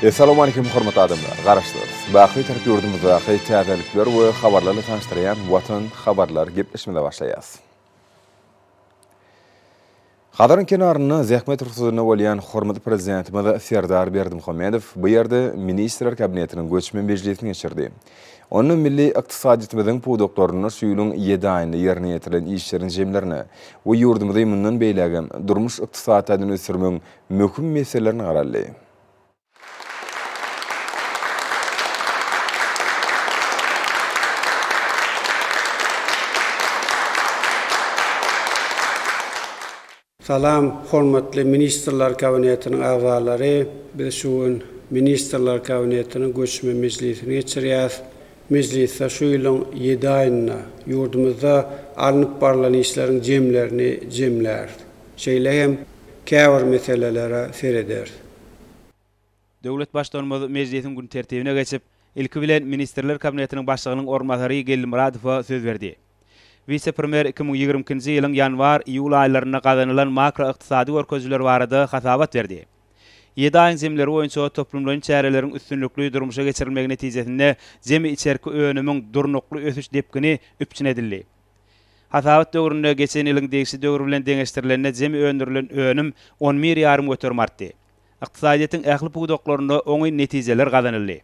Essalawmaleýkim hormatly adamlar! Garaşsyz, baky Türk ýurdumyzdaky täzelikler we habarlarla tanyşdyrýan Watan habarlar gepleşigimize başlaýas. Hazaryň kenarynda zähmet rugsadynda bolýan hormatly Prezidentimiz Serdar Berdimuhamedow bu ýerde Ministrler Kabinetiniň göçme mejlisini geçirdi. Onda milli ykdysadyýetimiziň pudaklarynda şu ýylyň ýedi aýynda ýerine ýetirilen işleriň jemlerine we ýurdumyzy mundan beýlägem durmuş-ykdysady taýdan ösdürmegiň möhüm meselelerine garaldy. Salam, hormatly Ministrler Kabinetiniň agzalary! Biz şu gün Ministrler Kabinetiniň göçme mejlisini geçirýäris. Mejlisde şu ýylyň ýedi aýynda ýurdumyzda alnyp barlan işleriň jemlerini jemläris. Şeýle hem käbir meselelere serederis. Döwlet Baştutanymyz mejlisiň gün tertibine geçip, ilki bilen Ministrler Kabinetiniň Başlygynyň orunbasary Geldimyradowa söz berdi. Wise-premýer 2022-nji ýylyň ýanwar, iýul aýlarynda gazanylan makroykdysady görkezijiler barada hasabat berdi. Ýedi aýyň jemleri boýunça toplumlaýyn çäreleriň üstünlikli durmuşa geçirilmegi netijesinde jemi içerki önümiň durnukly ösüş depgini üpjün edildi. Hasabat döwründe geçen ýylyň degişli döwri bilen deňeşdirilende jemi öndürilen önüm on bir ýarym göterim artdy. Ykdysadyýetiň ähli pudaklarynda oňyn netijeler gazanyldy.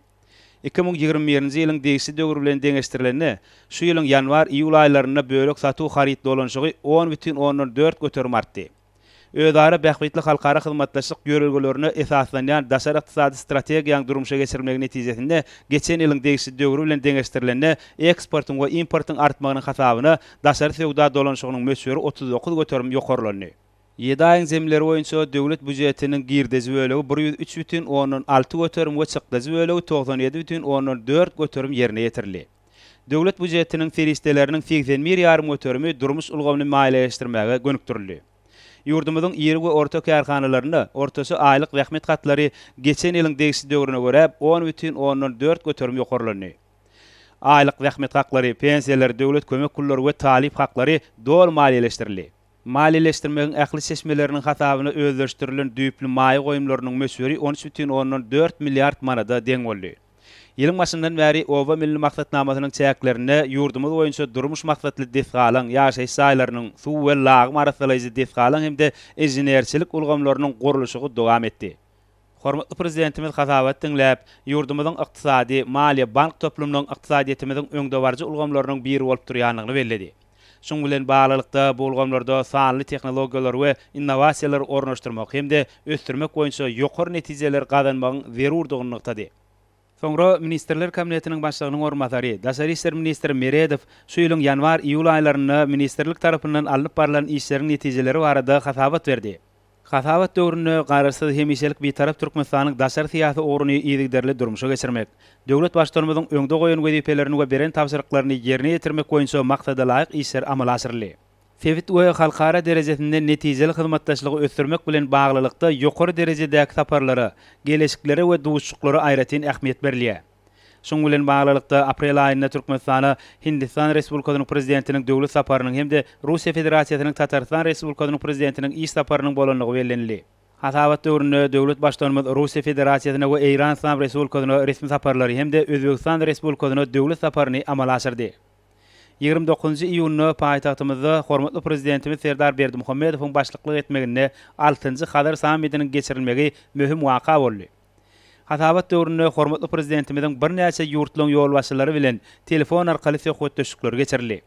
2021-nji ýylyň degişli döwri bilen deňeşdirilende, şu ýylyň ýanwar-iýul aýlarynda bölek satuw haryt dolanyşygy 10,4 göterim artdy. Özara bähbitli halkara hyzmatdaşlyk ýörelgelerine esaslanýan daşary ykdysady strategiýanyň durmuşa geçirilmegi netijesinde geçen ýylyň degişli döwri bilen deňeşdirilende eksportyň we importyň artmagynyň hasabyna daşary söwda dolanyşygynyň möçberi 39 göterim ýokarlandy. Ýedi aýyň jemleri boýunça döwlet býujetiniň girdeji bölegi 103 bütin ondan alty göterim we çykdajy bölegi 97 bütin ondan dört göterim ýerine ýetirildi. Döwlet býujetiniň serişdeleriniň 81 ýarym göterimi durmuş ulgamyny maliýeleşdirmäge gönükdirildi. Ýurdumyzyň iri we orta kärhanalarynda ortaça aýlyk zähmet haklary geçen ýylyň degişli döwrüne görä on bütin ondan dört göterim ýokarlandy. Aýlyk zähmet haklary, pensiýalar, döwlet kömek pullary we talyp haklary doly maliýeleşdirildi. Maliýeleşdirmegiň ähli çeşmeleriniň hasabyna özleşdirilen düýpli maýa goýumlarynyň möçberi on üç bütin ondan dört milliard manada deň boldy. Ýylyň başyndan bäri Oba milli maksatnamasynyň çäklerinde ýurdumyz boýunça durmuş maksatly desgalaryň, ýaşaýyş jaýlarynyň, suw we lagym arassalaýjy desgalaryň hem-de inženerçilik ulgamlarynyň gurluşygy dowam etdi. Hormatly Prezidentimiz hasabaty diňläp, ýurdumyzyň ykdysady, maliýe, bank toplumynyň ykdysadyýetimiziň öňdebaryjy ulgamlarynyň biri bolup durýandygyny belledi. Şunuň bilen baglylykda, bu ulgamlarda sanly tehnologiýalary we innowasiýalary ornaşdyrmak hem-de ösdürmek boýunça ýokary netijeleri gazanmagyň zerurdygyny nygtady. Soňra Ministrler Kabinetiniň Başlygynyň orunbasary, daşary işler ministri Meredow şu ýylyň ýanwar-iýul aýlarynda ministrlik tarapyndan alnyp barlan işleriň netijeleri barada hasabat berdi. Hasabat döwründe Garaşsyz, hemişelik Bitarap Türkmenistanyň daşary syýasy ugruny yzygiderli durmuşa geçirmek, döwlet Baştutanymyzyň öňde goýan wezipelerini we beren tabşyryklaryny ýerine ýetirmek boýunça maksadalaýyk işler amala aşyryldy. Sebit we halkara derejesinde netijeli hyzmatdaşlygy ösdürmek bilen baglylykda ýokary derejedäki saparlara, geleşiklere we duşuşyklara aýratyn ähmiýet berilýär. Şunuň bilen baglylykda, aprel aýynda Türkmenistana Hindistan Respublikasynyň Prezidentiniň döwlet saparynyň hem-de Russiýa Federasiýasynyň Tatarystan Respublikasynyň Prezidentiniň iş saparynyň bolandygy bellenildi. Hasabat döwründe döwlet Baştutanymyz Russiýa Federasiýasyna we Eýran Yslam Respublikasyna resmi saparlary hem-de Özbegistan Respublikasyna döwlet saparyny amala aşyrdy. 29 iýunda paýtagtymyzda hormatly Prezidentimiz Serdar Berdimuhamedowyň başlyklyk etmeginde altynjy Hazar sammitiniň geçirilmegi möhüm waka boldy. Hasabat döwründe hormatly Prezidentimiziň birnäçe ýurtlaryň ýolbaşçylary bilen telefon arkaly söhbetdeşlikleri geçirildi.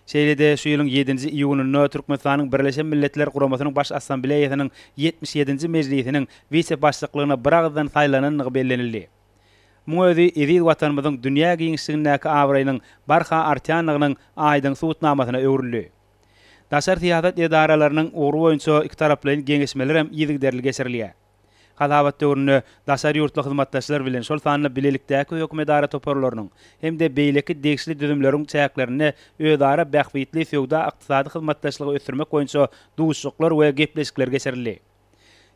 Şeýle-de şu ýylyň ýedinji iýunynda Türkmenistanyň Birleşen Milletler Guramasynyň Baş Assambleýasynyň 77-nji mejlisiniň wise-başlyklygyna biragyzdan saýlanandygy bellenildi. Muň özi eziz Watanymyzyň dünýä giňişligindäki abraýynyň barha artýandygynyň aýdyň subutnamasyna öwrüldi. Daşary syýasat edaralarynyň ugry boýunça ikitaraplaýyn geňeşmeler hem yzygiderli geçirilýär. Hasabat döwründe daşary ýurtly hyzmatdaşlar bilen, şol sanda bilelikdäki hökümetara toparlarynyň hem-de beýleki degişli düzümleriň çäklerinde özara bähbitli söwda-ykdysady hyzmatdaşlygy ösdürmek boýunça duşuşyklar we gepleşikler geçirildi.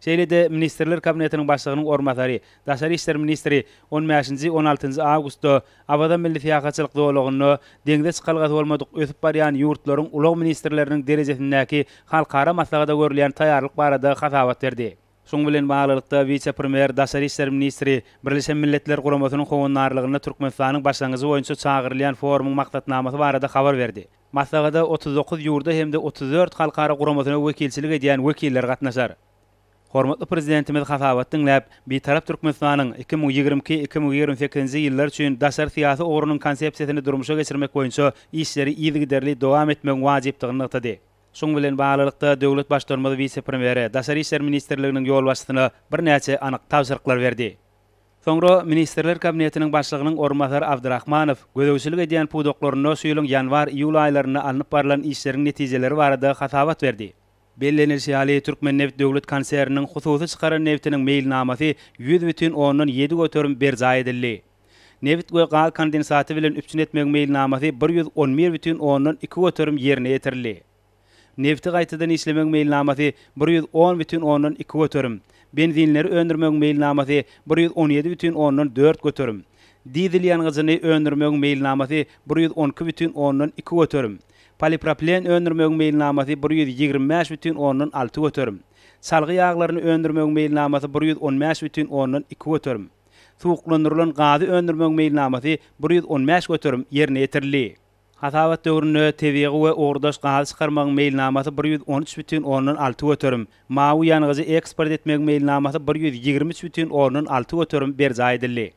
Şeýle-de Ministrler Kabinetiniň Başlygynyň orunbasary, daşary işler ministri on bäşinji, on altynjy awgustda Awaza milli syýahatçylyk zolagynda deňze çykalgasy bolmadyk ösüp barýan ýurtlaryň ulag ministrleriniň derejesindäki halkara maslahata görülýän taýýarlyk barada hasabat berdi. Şunuň bilen baglylykda, wise-premýer, daşary işler ministri Birleşen Milletler Guramasynyň howandarlygynda Türkmenistanyň başlangyjy boýunça çagyrylýan forumyň maksatnamasy barada habar berdi. Maslahata 39 ýurda hem-de 34 halkara guramasyna wekilçilik edýän wekiller gatnaşar. Hormatly Prezidentimiz hasabat diňläp, Bitarap Türkmenistanyň 2022, 2028-nji ýyllar üçin daşary syýasy ugrunyň Konsepsiýasyny durmuşa geçirmek boýunça işleri yzygiderli dowam etmegiň wajypdygyny nygtady. Şunuň bilen baglylykda, döwlet Baştutanymyz wise-premýere, Daşary işler ministrliginiň ýolbaşçysyna birnäçe anyk tabşyryklar berdi. Soňra Ministrler Kabinetiniň Başlygynyň orunbasary Abdyrahmanow gözegçilik edýän pudaklarynda şu ýylyň ýanwar-iýul aýlarynda alnyp barlan işleriň netijeleri barada hasabat berdi. Bellenilişi ýaly, Türkmennebit döwlet konserniniň hususy çykaran nebitiniň meýilnamasy 100,7% berjaý edildi. Nebit we gaz kondensaty bilen üpjün etmegiň meýilnamasy 111,2% ýerine ýetirildi. Nebiti gaýtadan işlemegiň meýilnamasy 110,2%, benzinleri öndürmegiň meýilnamasy 117,4%, dizel ýangyjyny öndürmegiň meýilnamasy 112,2%, Polipropilen öndürmegiň meýilnamasy 125,6 göterim. Çalgy ýaglaryny öndürmegiň meýilnamasy 115,2 göterim. Suwuklandyrylan gazy öndürmegiň meýilnamasy 115 göterim ýerine ýetirildi. Hasabat döwründe tebigy we ugurdaş gazy çykarmagyň meýilnamasy 113,6 göterim, mawy ýangyjy eksport etmegiň meýilnamasy 123,6 göterim berjaý edildi.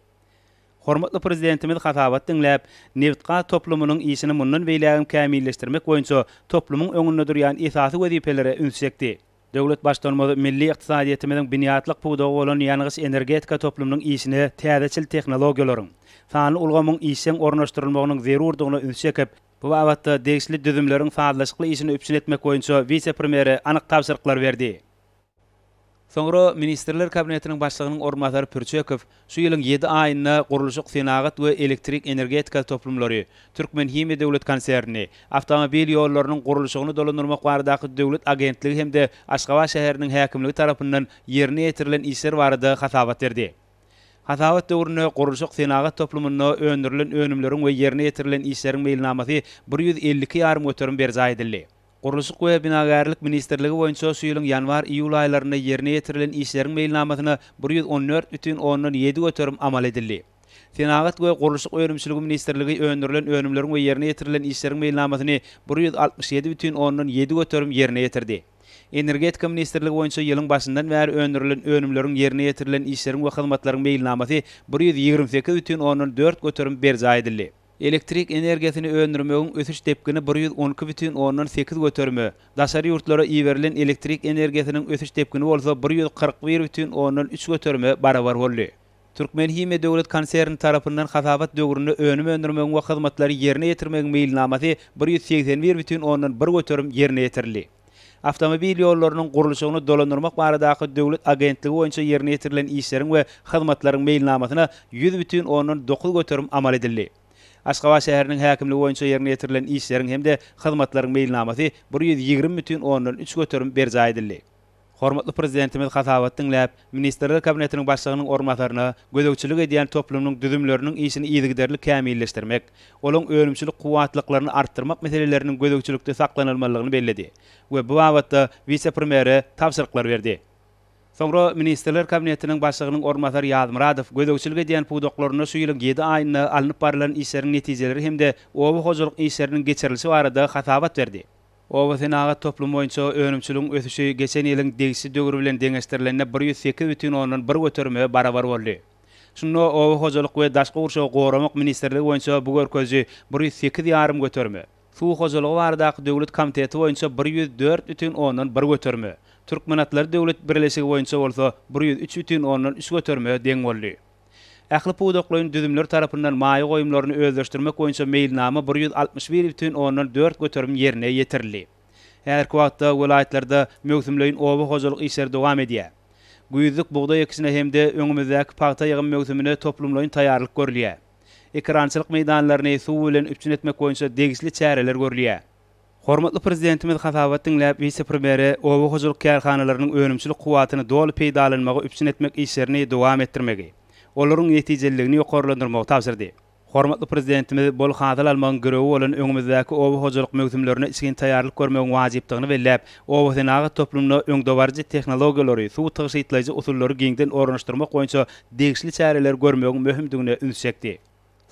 Hormatly Prezidentimiz hasabat diňläp, nebitgaz toplumynyň işini mundan beýlägem kämilleşdirmek boýunça toplumyň öňünde durýan esasy wezipelere üns çekdi. Döwlet Baştutanymyz milli ykdysadyýetimiziň binýatlyk pudagy bolan ýangyç-energetika toplumynyň işine täzeçil tehnologiýalaryň, sanly ulgamyň işjeň ornaşdyrylmagynyň zerurdygyna üns çekip, bu babatda degişli düzümleriň sazlaşykly işini üpjün etmek boýunça wise-premýere anyk tabşyryklary berdi. Soňra Ministrler Kabinetiniň Başlygynyň orunbasary Pürçekow şu ýylyň ýedi aýynda gurluşyk-senagat we elektrik energetikasy toplumlary, Türkmenhimiýa döwlet konserni, Awtomobil ýollarynyň gurluşygyny dolandyrmak baradaky döwlet agentligi hem-de Aşgabat şäheriniň häkimligi tarapyndan ýerine ýetirilen işler barada hasabat berdi. Hasabat döwründe gurluşyk-senagat toplumynda öndürilen önümleriň we ýerine ýetirilen işleriň meýilnamasy 152 ýarym göterim berjaý edildi. Gurluşyk we binagärlik ministrligi boýunça şu ýylyň ýanwar-iýul aýlarynda ýerine ýetirilen işleriň meýilnamasyna 114,7 göterim amal edildi. Senagat we gurluşyk önümçiligi ministrligi öndürilen önümleriň we ýerine ýetirilen işleriň meýilnamasyny 167,7 göterim ýerine ýetirdi. Energetika ministrligi boýunça ýylyň başyndan bäri öndürilen önümleriň ýerine ýetirilen işleriň we hyzmatlaryň meýilnamasy 128,4 göterim berjaý edildi. Elektrik energiýasyny öndürmegiň ösüş depgini 112,8 göterime, daşary ýurtlara iberilen elektrik energiýasynyň ösüş depgini bolsa 141,3 göterime barabar boldy. Türkmenhimiýa döwlet konserni tarapyndan hasabat döwründe önüm öndürmegiň we hyzmatlary ýerine ýetirmegiň meýilnamasy 181,1 göterim ýerine ýetirildi. Awtomobil ýollarynyň gurluşygyny dolandyrmak baradaky döwlet agentligi boýunça ýerine ýetirilen işleriň we hyzmatlaryň meýilnamasyna 100,9 göterim amal edildi. Aşgabat şäheriniň häkimligi boýunça ýerine ýetirilen işleriň hem-de hyzmatlaryň meýilnamasy 120,3 göterim berjaý edildi. Hormatly Prezidentimiz hasabat diňläp, Ministrler Kabinetiniň Başlygynyň orunbasaryna gözegçilik edýän toplumynyň düzümleriniň işini yzygiderli kämilleşdirmek, olaň önümçilik kuwwatlyklaryny artdyrmak meseleleriniň gözegçilikde saklanylmalydygyny belledi we bu babatda wise-premýere tabşyryklar berdi. Soňra Ministrler Kabinetiniň Başlygynyň orunbasary Ýazmyradow gözegçilik edýän pudaklarynda şu ýylyň ýedi aýynda alnyp barylan işleriň netijeleri hem-de oba hojalyk işleriniň geçirilişi barada hasabat berdi. Oba senagat toplumy boýunça önümçiligiň ösüşi geçen ýylyň degişli döwri bilen deňeşdirilende 108,1 göterime barabar boldy. Şunda Oba hojalyk we daşky gurşawy goramak ministrligi boýunça bu görkeziji 108,5 göterime, Suw hojalygy baradaky döwlet komiteti boýunça 104,1 göterime, Türkmenatlary döwlet birleşigi boýunça bolsa 103,3 göterime deň boldy. Ähli pudaklaýyn düzümler tarapyndan maýa goýumlaryny özleşdirmek boýunça meýilnama 161,4 göterim ýerine ýetirildi. Häzirki wagtda welaýatlarda möwsümleýin oba hojalyk işleri dowam edýär. Güýzlük bugdaý ekişine hem-de öňümizdäki pagta ýygym möwsümine toplumlaýyn taýýarlyk görülýär. Ekerançylyk meýdanlaryny suw bilen üpjün etmek boýunça degişli çäreler görülýär. Hormatly Prezidentimiz hasabat diňläp, wise-premýere oba hojalyk kärhanalarynyň önümçilik kuwwatyny doly peýdalanmagy üpjün etmek işlerini dowam etdirmegi, olaryň netijeliligini ýokarlandyrmagy tabşyrdy. Hormatly Prezidentimiz bol hasyl almagyň girewi bolan öňümizdäki oba hojalyk möwsümlerine içgin taýýarlyk görmegiň wajypdygyny belläp, obasenagat toplumynda öňdebaryjy tehnologiýalary, suw tygşytlaýjy usullary giňden ornaşdyrmak boýunça degişli çäreleri görmegiň möhümdigine üns çekdi.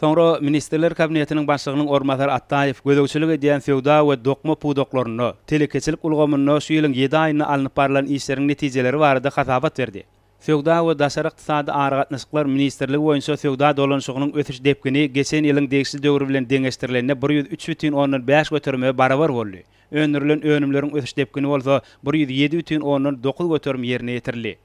Soňra Ministrler Kabinetiniň Başlygynyň orunbasary Atdaýew gözegçilik edýän söwda we dokma pudaklarynda, telekeçilik ulgamynda şu ýylyň ýedi aýynda alnyp barlan işleriň netijeleri barada hasabat berdi. Söwda we daşary ykdysady aragatnaşyklar ministrligi boýunça söwda dolanyşygynyň ösüş depgini geçen ýylyň degişli döwri bilen deňeşdirilende 103,5 göterime barabar boldy. Öndürilen önümleriň ösüş depgini bolsa 107,9 göterim ýerine ýetirildi.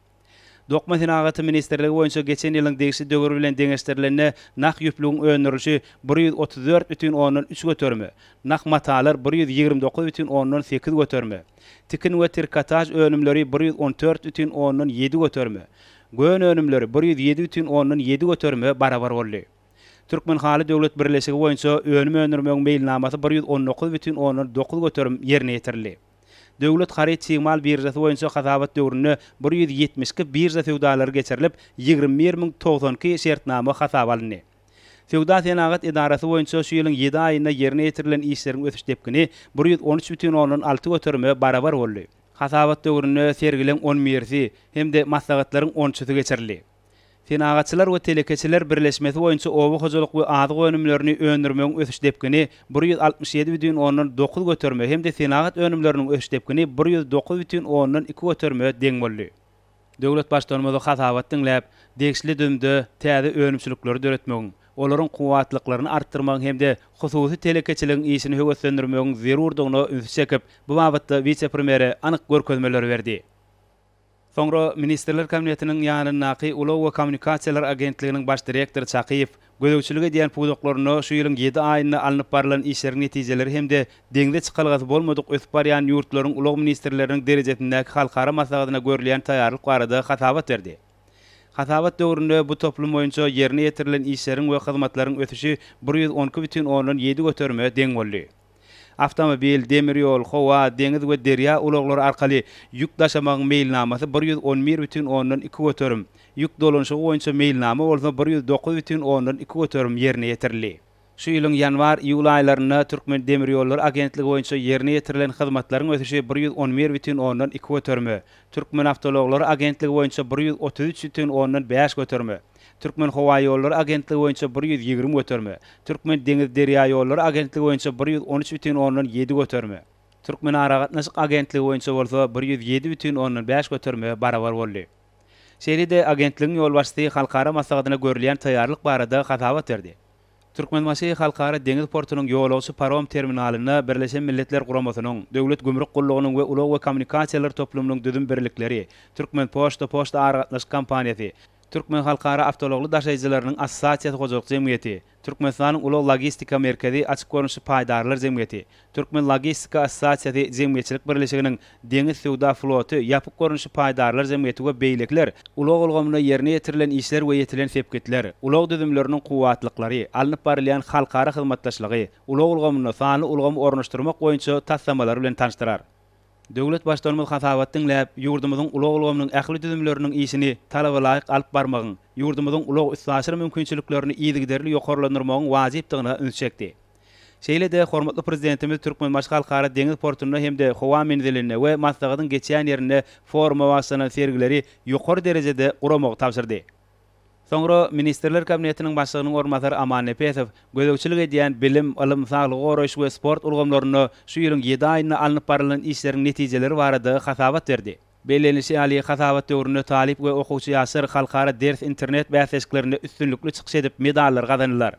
Dokma senagaty ministrligi boýunça geçen ýylyň degişli döwri bilen deňeşdirilende nah ýüplügiň öndürilişi 134,3 göterime, nah matalar 129,8 göterime, Tikin we trikotaž önümleri 114,7 göterime, gön önümleri 107,7 göterime barabar boldy. Türkmenhaly döwlet birleşigi boýunça önüm öndürmegiň meýilnamasy 119,9 göterim ýerine ýetirildi. Döwlet haryt çig-mal biržasy boýunça hasabat döwründe 172 birža söwdalary geçirilip, 21 092 şertnama hasaba alyndy. Söwda-senagat edarasy boýunça şu ýylyň ýedi aýynda ýerine ýetirilen işleriň ösüş depgini 113,6 göterime barabar boldy. Hasabat döwründe sergileň on birisi hem-de maslahatlaryň onçusy geçirildi. Senagatçylar we telekeçiler birleşmesi boýunça oba hojalyk we azyk önümlerini öndürmegiň ösüş depgini 167,9 göterime hem-de senagat önümleriniň ösüş depgini 109,2 göterime deň boldy. Döwlet Baştutanymyz hasabat diňläp, degişli düzümde täze önümçilikleri döretmegiň, olaryň kuwwatlyklaryny artdyrmagyň hem-de hususy telekeçiligiň işini höweslendirmegiň zerurdygyna ünsi çekip, bu babatda wise-premýere anyk görkezmeleri berdi. Soňra Ministrler Kabinetiniň ýanyndaky Ulag we kommunikasiýalar agentliginiň baş direktory Çakyýew gözegçilik edýän pudaklarynda şu ýylyň ýedi aýynda alnyp barlan işleriň netijeleri hem-de deňze çykalgasy bolmadyk ösüp barýan ýurtlaryň ulag ministrleriniň derejesindäki halkara maslahatyna görülýän taýýarlyk barada hasabat berdi. Hasabat döwründe bu toplum boýunça ýerine ýetirilen işleriň we hyzmatlaryň ösüşi 112,7 göterime deň boldy. Awtomobil, demir ýol, howa, deňiz we derýa ulaglary arkaly ýük daşamagyň meýilnamasy 111,2 göterim, ýük dolanyşygy boýunça meýilnama bolsa 109,2 göterim ýerine ýetirildi. Şu ýylyň ýanwar-iýul aýlarynda Türkmendemirýollary agentligi boýunça ýerine ýetirilen hyzmatlaryň ösüşi 111,2 göterime, Türkmenawtoulaglary agentligi boýunça 133,5 göterime, Türkmenhowaýollary agentligi boýunça 120 göterime, Türkmendeňizderýaýollary agentligi boýunça 113,7 göterime, Türkmenaragatnaşyk agentligi boýunça bolsa 107,5 göterime barabar boldy. Şeýle-de agentligiň ýolbaşçysy halkara maslahatyna görülýän taýýarlyk barada hasabat berdi. Türkmenbaşy Halkara deňiz portunyň ýolagçy parom terminalynda Birleşen Milletler Guramasynyň, Döwlet gümrük gullugynyň we ulag we kommunikasiýalar toplumynyň düzüm birlikleri, Türkmenpoçta poçta aragatnaşyk kompaniýasy, Türkmen halkara awtoulagly daşaýjylarynyň assosiasiýasy hojalyk jemgyýeti, Türkmenistanyň ulag-logistika merkezi açyk görnüşli paýdarlar jemgyýeti, Türkmen logistika assosiasiýasy jemgyýetçilik birleşiginiň Deňiz söwda floty ýapyk görnüşli paýdarlar jemgyýeti we beýlekiler ulag ulgamynda ýerine ýetirilen işler we ýetilen sepgitler, ulag düzümleriniň kuwwatlyklary, alnyp barylýan halkara hyzmatdaşlygy, ulag ulgamynda sanly ulgamy ornaşdyrmak boýunça taslamalar bilen tanyşdyrar. Döwlet Baştutanymyz hasabat diňläp, ýurdumyzyň ulag ulgamynyň ähli düzümleriniň işini talabalaýyk alyp barmagyň, ýurdumyzyň ulag-üstaşyr mümkinçiliklerini yzygiderli ýokarlandyrmagyň wajypdygyna üns çekdi. Şeýle-de hormatly Prezidentimiz Türkmenbaşy Halkara deňiz portunda hem-de howa menzilinde we maslahatyň geçýän ýerinde foruma bagyşlanan sergileri ýokary derejede guramagy tabşyrdy. Soňra Ministrler Kabinetiniň Başlygynyň orunbasary Aman Nepesow gözegçilik edýän bilim, ylym, saglygy goraýyş we sport ulgamlarynda şu ýylyň ýedi aýynda alnyp barylan işleriň netijeleri barada hasabat berdi. Bellenilişi ýaly, hasabat döwründe talyp we okuwçy ýaşlar halkara ders internet bäsleşiklerinde üstünlikli çykyş edip, medallar gazandylar.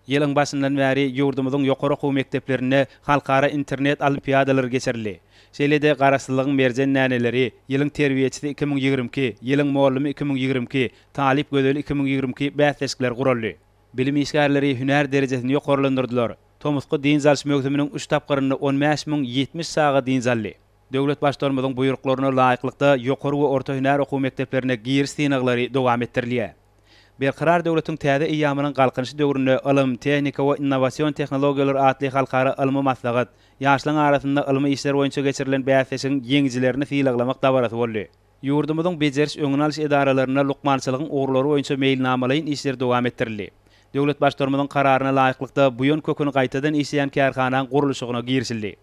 Ýylyň başyndan bäri ýurdumyzyň ýokary okuw mekdeplerinde halkara internet olimpiadalary geçirildi. Şeýle-de Garaşsyzlygyň merjen däneleri, Ýylyň terbiýeçisi 2022, Ýylyň mugallymy 2022, Talyp gözeli 2022 bäsleşikleri guraldy. Bilim işgärleri hünär derejesini ýokarlandyrdylar. Tomusky dynç alyş möwsüminiň üç tapgyrynda 15 070 çaga dynç aldy. Döwlet Baştutanymyzyň buýruklaryna laýyklykda, ýokary we orta hünär okuw mekdeplerine giriş synaglary dowam etdirilýär. Berkarar döwletiň täze eýýamynyň Galkynyşy döwründe Ylym, tehnika we innowasion tehnologiýalar atly halkara ylmy maslahat, ýaşlaryň arasynda ylmy işler boýunça geçirilen bäsleşigiň ýeňijilerini sylaglamak dabarasy boldy. Ýurdumyzyň bejeriş-öňüni alyş edaralarynda lukmançylygyň ugurlary boýunça meýilnamalaýyn işler dowam etdirildi. Döwlet Baştutanymyzyň Kararyna laýyklykda, buýan köküni gaýtadan işleýän kärhanaň gurluşygyna girişildi.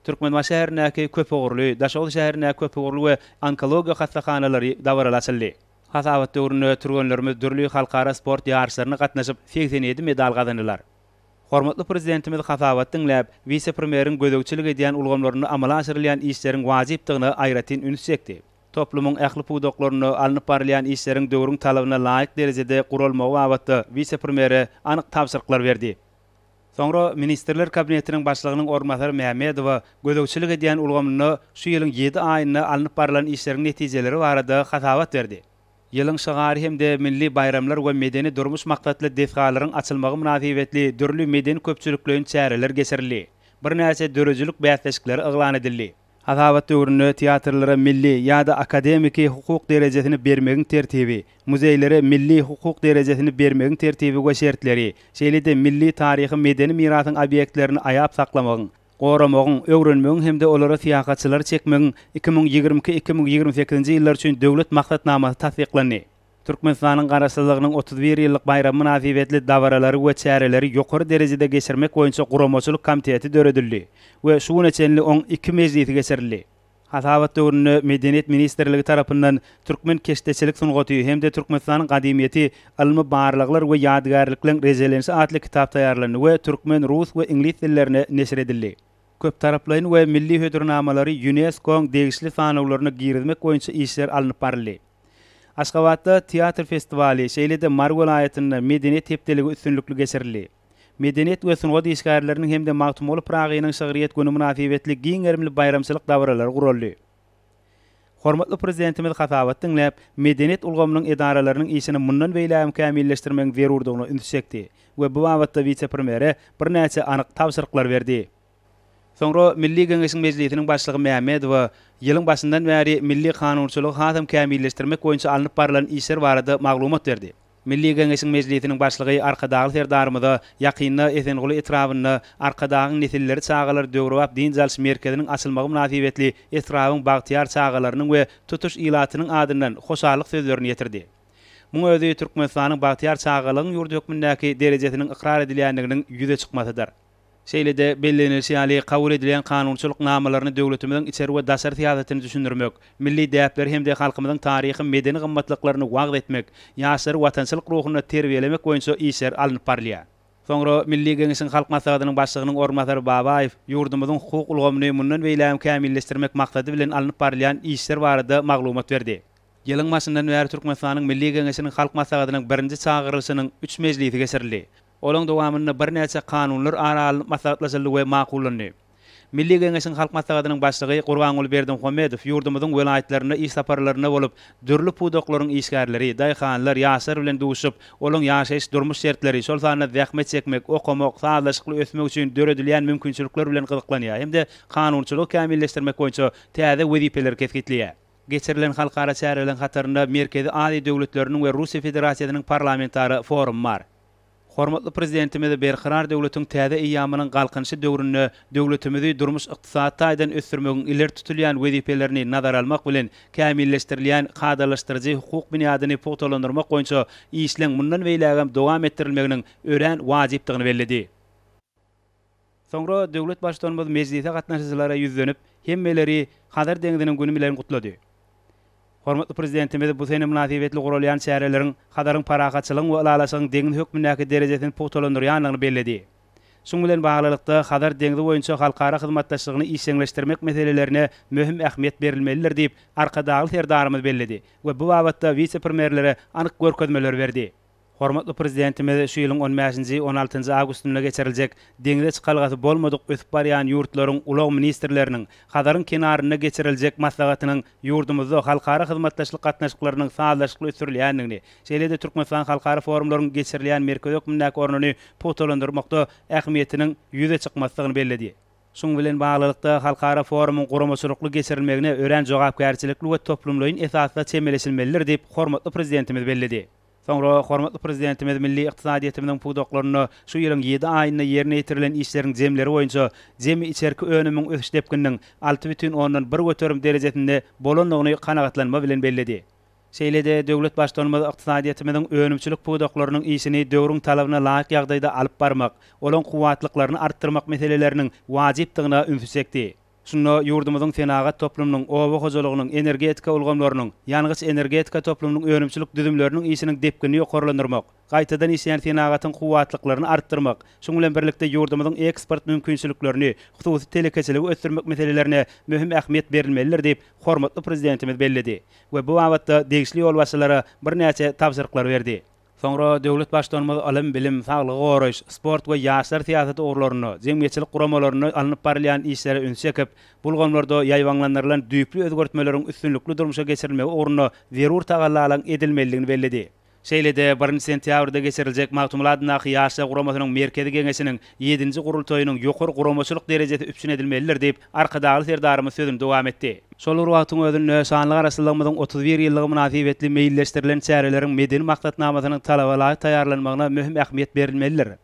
Türkmenbaşy şäherindäki köpugurly, Daşoguz şäherindäki köpugurly we onkologiýa hassahanalary dabaraly açyldy. Hasabat döwründe türgenlerimiz dürli halkara sport ýaryşlaryna gatnaşyp, 87 medal gazandylar. Hormatly Prezidentimiz hasabat diňläp, wise-premýeriň gözegçilik edýän ulgamlarynda amala aşyrylýan işleriň wajypdygyna aýratyn üns çekdi. Toplumyň ähli pudaklarynda alnyp barylýan işleriň döwrüň talabyna laýyk derejede guralmagy babatda wise-premýere anyk tabşyryklar berdi. Soňra Ministrler Kabinetiniň Başlygynyň orunbasary Mämmedowa gözegçilik edýän ulgamynda şu ýylyň ýedi aýynda alnyp barlan işleriň netijeleri barada hasabat berdi. Ýylyň şygary hem-de milli baýramlar we medeni-durmuş maksatly desgalaryň açylmagy mynasybetli dürli medeni-köpçülikleýin çäreler geçirildi. Birnäçe döredijilik bäsleşikleri yglan edildi. Hasabat döwründe teatrlara milli ýa-da akademiki hukuk derejesini bermegiň tertibi, muzeýlere milli hukuk derejesini bermegiň tertibi we şertleri, şeýle-de milli taryhy-medeni mirasyň obýektlerini aýap saklamagyň, goramagyň, öwrenmegiň hem-de olara syýahatçylary çekmegiň 2022, 2028-nji ýyllar üçin Döwlet maksatnamasy tassyklandy. Türkmenistanyň Garaşsyzlygynyň 31 ýyllyk baýramy mynasybetli dabaralary we çäreleri ýokary derejede geçirmek boýunça guramaçylyk komiteti döredildi we şu güne çenli oň iki mejlisi geçirildi. Hasabat döwründe Medeniýet ministrligi tarapyndan Türkmen keşdeçilik sungaty hem-de Türkmenistanyň gadymyýeti, ylmy barlaglar we ýadygärlikleň rejelenişi atly kitap taýýarlandy we türkmen, rus we iňlis dillerine neşir edildi. Köptaraplaýyn we milli hödürnamalary ÝUNESKO-yň degişli sanawlaryna girizmek boýunça işler alnyp baryldy. Aşgabatda teatr festiwaly, şeýle-de Mary welaýatynda Medeniýet hepdeligi üstünlikli geçirildi. Medeniýet we sungat işgärleriniň hem-de Magtymguly Pyragynyň şygryýet güni mynasybetli giň gerimli baýramçylyk dabaralary guraldy. Hormatly Prezidentimiz hasabat diňläp, medeniýet ulgamynyň edaralarynyň işini mundan beýlägem kämilleşdirmegiň zerurdygyna ünsi çekdi we bu babatda wise-premýere birnäçe anyk tabşyryklary berdi. Soňra Milli Geňeşiň Mejlisiniň Başlygy Mämmedowa ýylyň başyndan bäri milli kanunçylygy hasam kämilleşdirmek boýunça alnyp barlan işler barada maglumat berdi. Milli Geňeşiň Mejlisiniň Başlygy Arkadagly Serdarymyza ýakynda Esenguly etrabynda Arkadagyň nesilleri çagalar döwrebap dynç alyş merkeziniň açylmagy mynasybetli etrabyň bagtyýar çagalarynyň we tutuş ilatynyň adyndan hoşallyk sözlerini ýetirdi. Muň özi Türkmenistanyň bagtyýar çagalygyň ýurdy hökmündäki derejesiniň ykrar edilýändiginiň ýüze çykmasydyr. Şeýle-de, bellenilişi ýaly, kabul edilýän kanunçylyk namalaryny döwletimiziň içeri we daşary syýasatyny düşündirmek, milli däpleri hem-de halkymyzyň taryhy-medeni gymmatlyklaryny wagyz etmek, ýaşlary watançylyk ruhunda terbiýelemek boýunça işler alnyp barylýar. Soňra Milli Geňeşiň Halk Maslahatynyň Başlygynyň orunbasary Babaýew ýurdumyzyň hukuk ulgamyny mundan beýlägem kämilleşdirmek maksady bilen alnyp barylýan işler barada maglumat berdi. Ýylyň başyndan bäri Türkmenistanyň Milli Geňeşiniň Halk Maslahatynyň birinji çagyrylyşynyň üç mejlisi geçirildi. Olaň dowamynda birnäçe kanunlar ara alnyp maslahatlaşyldy we makullandy. Milli Geňeşiň Halk Maslahatynyň Başlygy Gurbanguly Berdimuhamedow ýurdumyzyň welaýatlarynda iş saparlarynda bolup, dürli pudaklaryň işgärleri, daýhanlar, ýaşlar bilen duşup, olaň ýaşaýyş-durmuş şertleri, şol sanda zähmet çekmek, okamak, sazlaşykly ösmek üçin döredilýän mümkinçilikler bilen gyzyklanýar hem-de kanunçylygy kämilleşdirmek boýunça täze wezipeleri kesgitleýär. Geçirilen halkara çäreleriň hatarynda Merkezi Aziýa döwletleriniň we Russiýa Federasiýasynyň parlamentara forumy bar. Hormatly Prezidentimiz Berkarar döwletiň täze eýýamynyň Galkynyşy döwründe döwletimizi durmuş-ykdysady taýdan ösdürmegiň ileri tutulýan wezipelerini nazara almak bilen, kämilleşdirilýän kadalaşdyryjy hukuk binýadyny pugtalandyrmak boýunça işleň mundan beýlägem dowam etdirilmeginiň örän wajypdygyny belledi. Soňra döwlet Baştutanymyz mejlise gatnaşyjylara ýüzlenip, hemmeleri Hazar deňziniň güni bilen gutlady. Hormatly Prezidentimiz bu sene mynasybetli guralýan çäreleriň Hazaryň parahatçylygyň we ylalaşygyň deňzi hökmündäki derejesini pugtalandyrýandygyny belledi. Şunuň bilen baglylykda, Hazar deňzi boýunça halkara hyzmatdaşlygyny işjeňleşdirmek meselelerine möhüm ähmiýet berilmelidir diýip, Arkadagly Serdarymyz belledi we bu babatda wise-premýerlere anyk görkezmeleri berdi. Hormatly Prezidentimiz şu ýylyň on bäşinji, on altynjy awgustynda geçiriljek deňze çykalgasy bolmadyk ösüp barýan ýurtlaryň ulag ministrleriniň Hazaryň kenarynda geçiriljek maslahatynyň ýurdumyzda halkara hyzmatdaşlyk gatnaşyklarynyň sazlaşykly ösdürilýändigini, şeýle-de Türkmenistan halkara forumlaryň geçirilýän merkezi hökmündäki ornuny pugtalandyrmakda ähmiýetiniň ýüze çykmasdygyny belledi. Şunuň bilen baglylykda, halkara forumyň guramaçylykly geçirilmegine örän jogapkärçilikli we toplumlaýyn esasda çemeleşilmelidir diýip, hormatly Prezidentimiz belledi. Soňra hormatly Prezidentimiz milli ykdysadyýetimiziň pudaklarynda şu ýylyň ýedi aýynda ýerine ýetirilen işleriň jemleri boýunça jemi içerki önümiň ösüş depgininiň 6,1 göterim derejesinde bolandygyny kanagatlanma bilen belledi. Şeýle-de döwlet Baştutanymyz ykdysadyýetimiziň önümçilik pudaklarynyň işini döwrüň talabyna laýyk ýagdaýda alyp barmak, olaň kuwwatlyklaryny artdyrmak meseleleriniň wajypdygyna ünsi çekdi. Şunda ýurdumyzyň senagat toplumynyň, oba hojalygynyň, energetika ulgamlarynyň, ýangyç-energetika toplumynyň önümçilik düzümleriniň işiniň depginini ýokarlandyrmak, gaýtadan işleýän senagatyň kuwwatlyklaryny artdyrmak, şunuň bilen birlikde ýurdumyzyň eksport mümkinçiliklerini, hususy telekeçiligi ösdürmek meselelerine möhüm ähmiýet berilmelidir diýip, hormatly Prezidentimiz belledi. We bu babatda degişli ýolbaşçylara birnäçe tabşyryklary berdi. Soňra döwlet Baştutanymyz ylym-bilim, saglygy goraýyş, sport we ýaşlar syýasaty ugurlarynda, jemgyýetçilik guramalarynda alnyp barylýan işlere ünsi çekip, bu ulgamlarda ýaýbaňlandyrylan düýpli özgertmeleriň üstünlikli durmuşa geçirilmegi ugrunda zerur tagallalaryň edilmelidigini belledi. Şeýle-de, birinji sentýabrda geçiriljek Magtymguly adyndaky Ýaşlar guramasynyň Merkezi Geňeşiniň ýedinji gurultaýynyň ýokary guramaçylyk derejesi üpjün edilmelidir diýip, Arkadagly Serdarymyz sözüni dowam etdi. Şol bir wagtyň özünde, şanly Garaşsyzlygymyzyň 31 ýyllygy mynasybetli meýilleşdirilen çäreleriň medeni maksatnamasynyň talaba laýyk taýýarlanmagyna möhüm ähmiýet berilmelidir.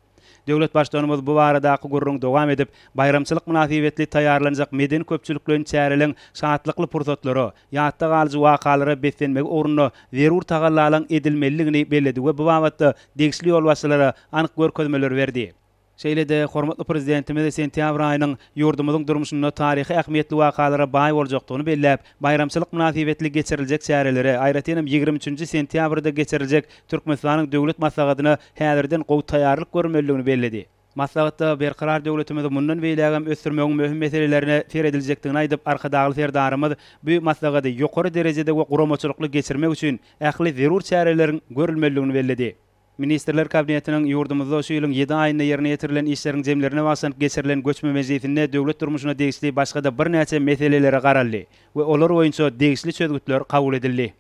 Döwlet Baştutanymyz bu baradaky gürrüňi dowam edip, baýramçylyk mynasybetli taýýarlanjak medeni-köpçülikleýin çäreleň şatlykly pursatlara, ýatda galyjy wakalara beslenmegi ugrunda zerur tagallalaryň edilmelidigini belledi we bu babatda degişli ýolbaşçylara anyk görkezmeleri berdi. Şeýle-de hormatly Prezidentimiz sentýabr aýynyň ýurdumyzyň durmuşynda taryhy ähmiýetli wakalara baý boljakdygyny belläp, baýramçylyk mynasybetli geçiriljek çärelere, aýratynam 23 nji sentýabrda geçiriljek Türkmenistanyň Döwlet Maslahatyna häzirden gowy taýýarlyk görülmelidigini belledi. Maslahatda Berkarar döwletimizi mundan beýlägem ösdürmegiň möhüm meselelerine serediljekdigini aýdyp, Arkadagly Serdarymyz bu maslahaty ýokary derejede we guramaçylykly geçirmek üçin ähli zerur çäreleriň görülmelidigini belledi. Ministrler Kabinetiniň ýurdumyzda şu ýylyň ýedi aýynda ýerine ýetirilen işleriň jemlerine bagyşlanyp geçirilen göçme mejlisinde döwlet durmuşyna degişli başga-da birnäçe meselelere garaldy we olar boýunça degişli çözgütler kabul edildi.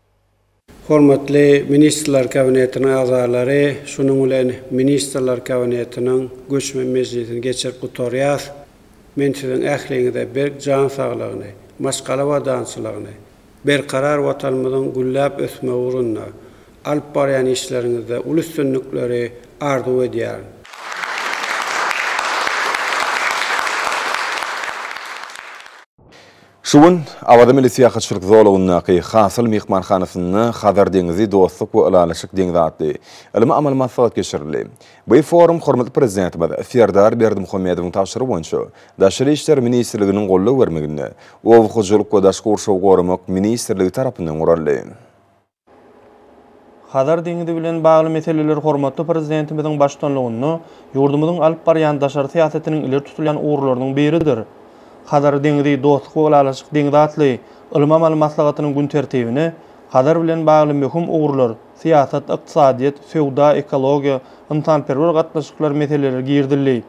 Hormatly Ministrler Kabinetiniň agzalary, şunuň bilen Ministrler Kabinetiniň göçme mejlisini geçirip gutarýas. Men siziň ähliňize berk jan saglygyny, maşgala abadançylygyny, Berkarar Watanymyzyň gülläp ösmegi ugrunda alyp barýan işleriňizde uly üstünlikleri arzuw edýärin. Şu gün Awaza milli syýahatçylyk zolagyndaky Hasyl myhmanhanasynda Hazar deňizi, dostluk we ylalaşyk deňzi atly ylmy-amaly maslahat geçirildi. Bu forum hormatly Prezidentimiz Serdar Berdimuhamedowyň tabşyrygy boýunça Daşary işler ministrliginiň goldaw bermeginde Oba hojalyk we daşky gurşawy goramak ministrligi tarapyndan guraldy. Hazar deňizi bilen bagly meseleler hormatly Prezidentimiziň baştutanlygynda ýurdumyzyň alyp barýan daşary syýasatynyň ileri tutulýan ugurlarynyň biridir. Hazar deňizi, dostluk we ylalaşyk deňizi atly ylmy-amaly maslahatynyň gün tertibine Hazar bilen bagly möhüm ugurlar, syýasat, ykdysadyýet, söwda, ekologiýa, ynsanperwer gatnaşyklar meseleleri girizildi.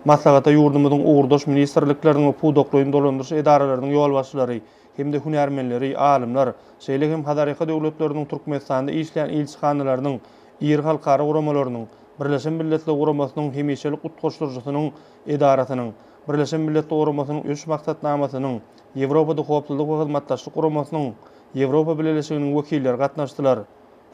Maslahata ýurdumyzyň ugurdaş ministrlikleriniň we pudaklaýyn dolandyryş edaralarynyň ýolbaşçylary hem-de hünärmenleri, alymlar, şeýle hem Hazarýaka döwletleriniň Türkmenistanda işleýän ilçihanalarynyň, iri halkara guramalarynyň, Birleşen Milletler Guramasynyň Hemişelik utgaşdyryjysynyň edarasynyň, Birleşen Milletler Guramasynyň Ösüş Maksatnamasynyň, Ýewropada Howpsuzlyk we Hyzmatdaşlyk Guramasynyň, Ýewropa Bileleşiginiň wekilleri gatnaşdylar.